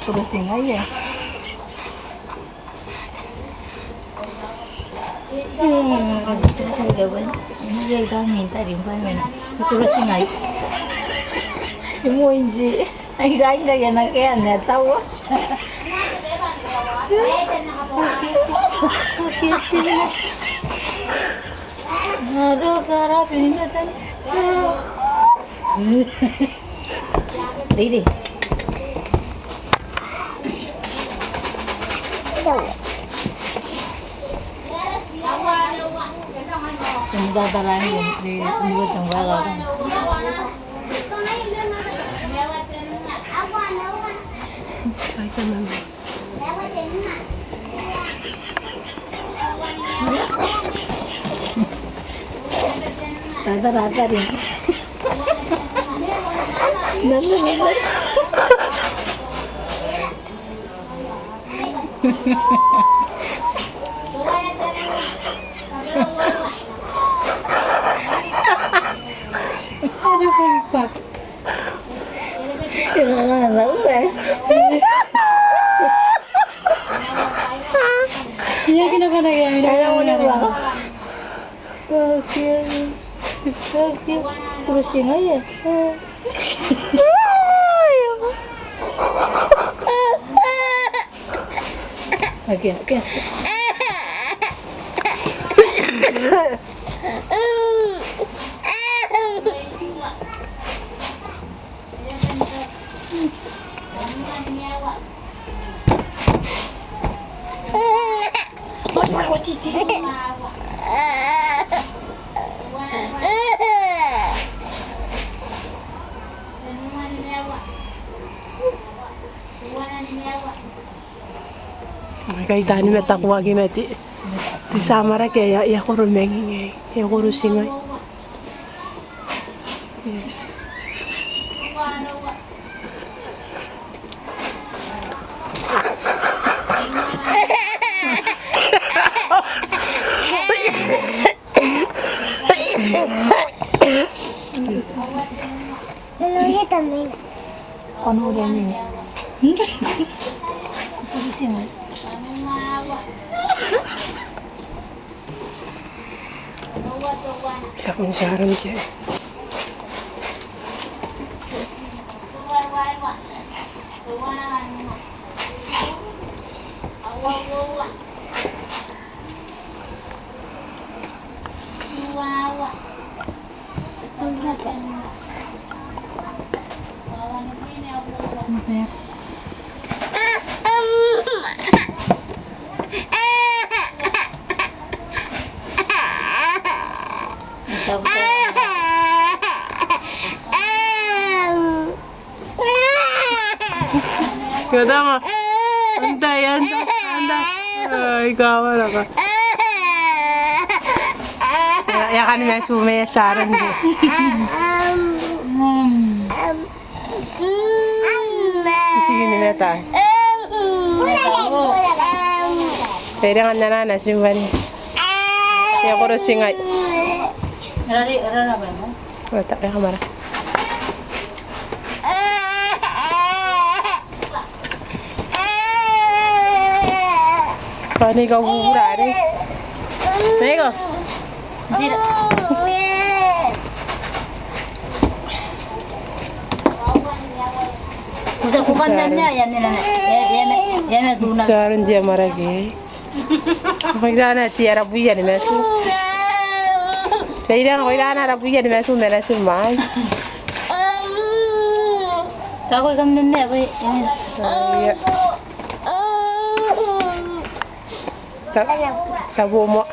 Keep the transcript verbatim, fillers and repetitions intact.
Kurusingai, e. Hmm, kurusingai, e. Ia, ita minta rimbai mena. Kurusingai. Imoinji. Ai, ai, ai, ana ke ana taua. Aro kara pinda tan. Dei, dei. Tunggu, tunggu, tunggu, tunggu. Ai, tamam. Tata, tata, rin. Nana, nana. Ia, kina kona ia, kina kona. Okay. Okay. Kurusingai, e. Okay, okay. Ngkai taani matakuakina te, te tia amwarake ae e a koro manging, e a koro singai. Yes. Nana, ia tamam. Kona uri ami. Kurusingai. Ia, kun saran te. Katama. Antai, antai, antai. Ai, kawaraka. Ia, ia, kani matu, ma e a tia aron te. Ti kini mata. Te ringa nana na timbani. E a koro singai. Rari, rara, bemo. Ota, e a kamara. Bwa ni kaukukura are. Teko. Tira. Kusa kukan nanya ya mena. Ya, ya me, ya me tuna. Saron dia maraki. Koirana ti ara buia ni matu. Koirana, koirana ara buia ni matu, mena ti mai. Tako kam meme, abo, e. Ia. Ta, ta bo mo.